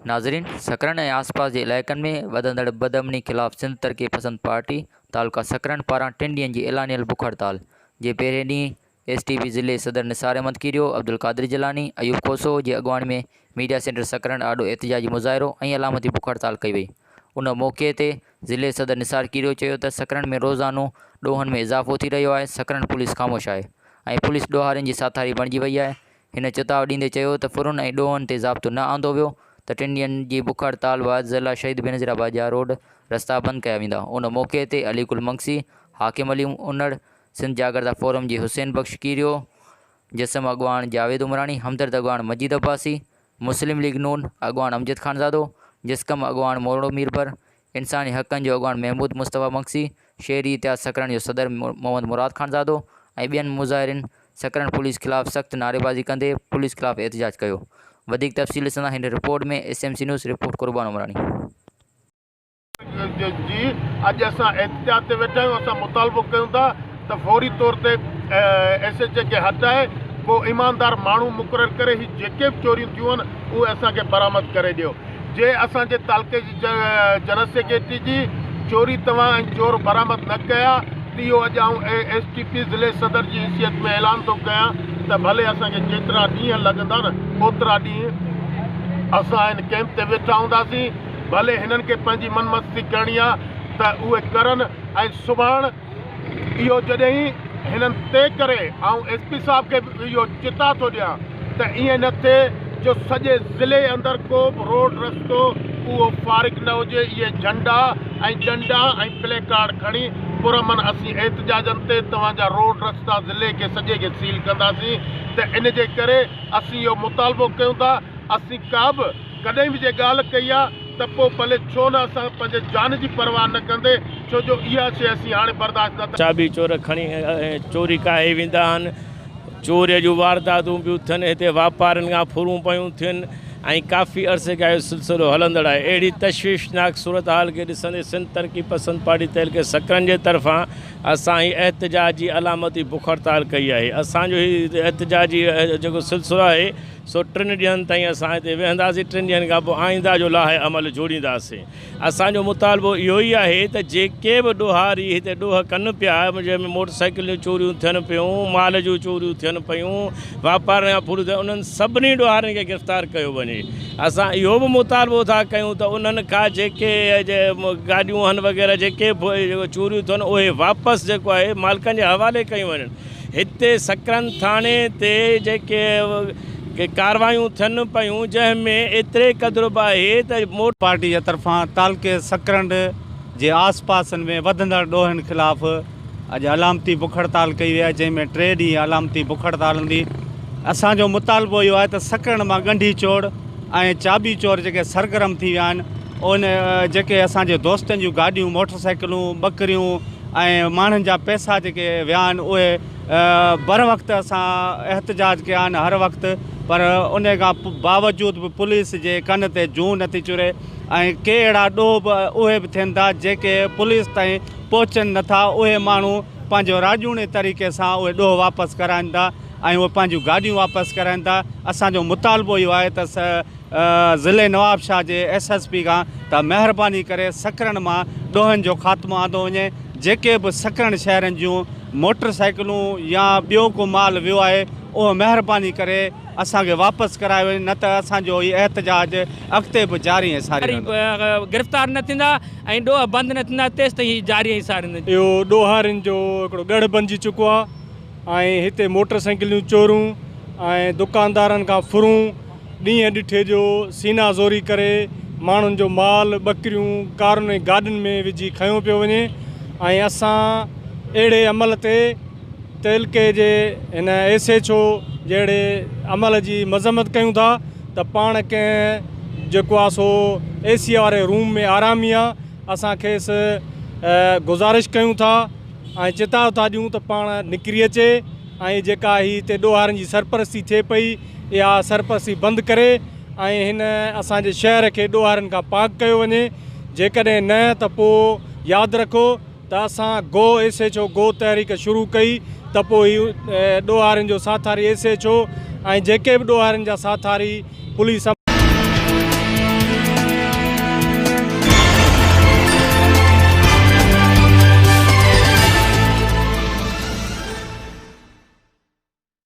ناظرين سڪرنڊ ۽ آسپاس جي علائقن ۾ وڌندڙ بدامني خلاف سنڌ ترقي پسند پارٽي تعلقه سڪرنڊ پاران ٽن ڏينهن جي اعلانيل بک هڙتال جي پهرين ڏينهن ايس ٽي پي ضلعي صدر نثار احمد کيريو، عبدالقادر جيلاني، ايوب کوسو جي اڳواڻي ۾ ميڊيا سينٽر سڪرنڊ آڏو احتجاجي مظاهرو ۽ علامتي بک هڙتال ڪئي وئي. ان موقعي تي ضلعي صدر نثار کيريو چيو ته سڪرنڊ ۾ روزانو ڏوهن ۾ اضافو ٿي رهيو آهي، سڪرنڊ پوليس خاموش آهي ۽ پوليس ڏوهارين جي ساٿاري بڻجي وئي آهي. هن چتاء ڏيندي چيو ته ڦرن ۽ ڏوهن تي ضابطو نه آندو ويو ته ٽن ڏينهن جي بک هڙتال بعد ضلع شهيد بينظير آباد جا روڊ رستا بند ڪيا ويندا. ان موقعي تي علي گل منگسي، حاڪم علي انڙ، سنڌ جاڳرتا فورم جي حسين بخش ڪيريو، جسم اڳواڻ جاويد عمراڻي، همدرد اڳواڻ مجيد عباسي، مسلم ليگ نون اڳواڻ امجد خانزادو، جسقم اڳواڻ مورڙو ميربر، انساني حقن جو اڳواڻ محمود مصطفيٰ مگسي، شهري اتحاد سڪرنڊ جو صدر محمد مراد خانزادو ۽ ٻين مظاهرين سڪرنڊ پوليس خلاف سخت نعريبازي ڪندي پوليس خلاف احتجاج ڪيو. وڌيڪ تفصيل ڏسندا هن report ۾ S M C news report Qurban Umrani. جي اڄ اسان احتجاج تي ويٺا آهيون اسان مطالبو ڪيون ٿا ته فوري طور تي ايس ايچ اي کي هٽائي ڪو ايماندار ماڻهو مقرر ڪري هي جيڪي به چوريون ٿيون آهن اهي اسان کي برآمد ڪري ڏيو جي اسان جي تعلقي جي جنرل سيڪريٽري جي چوري توهان ۽ چور برآمد نه ڪيا ته اهو اڄ آئون ايس ٽي پي ضلعي صدر جي حيثيت ۾ اعلان ٿو ڪيان ته ڀلي اسان کي جيترا ڏينهن لڳندا نه اوترا ڏينهن اسان هن ڪئمپ تي ويٺا هونداسين ڀلي هنن کي پنهنجي من مستي ڪرڻي آ ته اهي ڪرن ۽ سڀاڻ اهو جڏهن هنن طئي ڪري آئون ايس پي صاحب کي به اهو چتاء ٿو ڏيان ته ائين نه ٿئي جو سڄي ضلعي اندر ڪو به روڊ رستو اهو فارغ نه هجي اهي جهنڊا ۽ ڏنڊا ۽ پلي ڪارڊ کڻي پرامن اسين احتجاجن تي توهان جا روڊ رستا ضلعي کي سڄي کي سيل ڪنداسين ته ان جي ڪري اسين اهو مطالبو ڪيون ٿا اسين ڪا به ڪڏهن به جي ڳالهه ڪئي آ ته پوء ڀلي ڇو نه اسان پنهنجي جان جي پرواهه نه ڪندي ڇو جو اها شيء اسين هاڻي برداشت نه ٿا چاٻي چور کڻي چوري ڪاهي ويندا آهن، چوري جون وارداتون پيون ٿين، هتي واپارين کان ڦرون پيون ٿين ۽ ڪافي عرصي کان اهو سلسلو هلندڙ آهي، اهڙي تشويشناڪ صورتحال کي ڏسندي سنڌ ترقي پسند پارٽي تعلقي سڪرنڊ جي طرفان اسان هي احتجاجي علامتي بک هڙتال ڪئي آهي، اسان جو هي احتجاجي جيڪو سلسلو آهي سو ٽن ڏينهن تائين اسان هتي ويهنداسين، ٽن ڏينهن کان پوء آئنده جو لاهه عمل جوڙينداسين. اسان جو مطالبو اهو ئي آهي ته جيڪي به ڏوهاري هتي ڏوهه ڪن پيا، جنهن ۾ موٽر سائيڪلن جون چوريون ٿين پيون، مال جون چوريون ٿين پيون، واپارين کان ڦرون ٿين، انهن سڀني ڏوهارين کي گرفتار ڪيو وڃي. اسان اهو به مطالبو ٿا ڪيون ته انهن کان جيڪي گاڏيون آهن وغيره جيڪي به چوريون ٿين اهي واپس جيڪو آهي مالڪن جي حوالي ڪيون وڃن. هتي سڪرنڊ ٿاڻي تي جيڪي ڪاروايون ٿين پيون جنهن ۾ ايتري قدر به آهي ته موٽ. پارٽي جي طرفان تعلقي سڪرنڊ جي آس پاسن ۾ وڌندڙ ڏوهن خلاف اڄ علامتي بک هڙتال ڪئي وئي آهي جنهن ۾ ٽي ڏينهن علامتي بک هڙتال هوندي اسان جو مطالبو اهو آهي ته سڪرنڊ مان ڳنڍي چور ۽ چاٻي چور جيڪي سرگرم ٿي ويا آهن ان جيڪي اسان جي دوستن جون گاڏيون موٽر سائيڪلون ٻڪريون ۽ ماڻهن جا پئسا جيڪي ويا آهن اهي بر وقت اسان احتجاج ڪيا آهن هر وقت پر ان کان باوجود به پوليس جي ڪن تي جون نٿي چري ۽ ڪي اهڙا ڏوهه به اهي به ٿين ٿا جيڪي پوليس تائين پهچن نٿا اهي ماڻهو پنهنجو راڄوڻي طريقي سان اهي ڏوهه واپس ڪرائن ٿا ۽ اهي پنهنجون گاڏيون واپس ڪرائن ٿا اسان جو مطالبو اهو آهي ته ضلعي نوابشاهه جي ايس ايس پي کان ته مهرباني ڪري سڪرنڊ مان ڏوهن جو خاتمو آندو وڃي جيڪي به سڪرنڊ شهرن جون موٽر سائيڪلون يا ٻيو ڪو مال ويو آهي اهو مهرباني ڪري اسان کي واپس ڪرايو وڃي نه ته اسان جو هي احتجاج اڳتي به جاري ۽ ساري رهندو. گرفتار نه ٿيندا ۽ ڏوهه بند نه ٿيندا تيستائين هي جاري ۽ ساري رهندو. اهو ڏوهارين جو هڪڙو ڳڙهه بنجي چڪو آهي ۽ هتي موٽر سائيڪلون چورون ۽ دڪاندارن کان ڦرون ڏينهن ڏٺي جو سينا زوري ڪري ماڻهن جو مال ٻڪريون ڪارن ۽ گاڏين ۾ وجهي کنيو پيو وڃي ۽ اسان اهڙي عمل تي تعلقي جي هن ايس ايڇ او جهڙي عمل جي مذمت ڪيون ٿا ته پاڻ ڪنهن جيڪو آ سو اي سي واري روم ۾ آرامي آ اسان کيس گذارش ڪيون ٿا ۽ چتاء ٿا ڏيون ته پاڻ نڪري اچي ۽ جيڪا هي هتي ڏوهارين جي سرپرستي ٿئي پئي اها سرپرستي بند ڪري ۽ هن اسان جي شهر کي ڏوهارين کان پاڪ ڪيو وڃي جيڪڏهن نه ته پوء ياد رکو ته اسان گو ايس ايڇ او گو تحريڪ شروع ڪئي ته پوء هي ڏوهارين جو ساٿاري ايس ايڇ او ۽ جيڪي به ڏوهارين جا ساٿاري پوليس.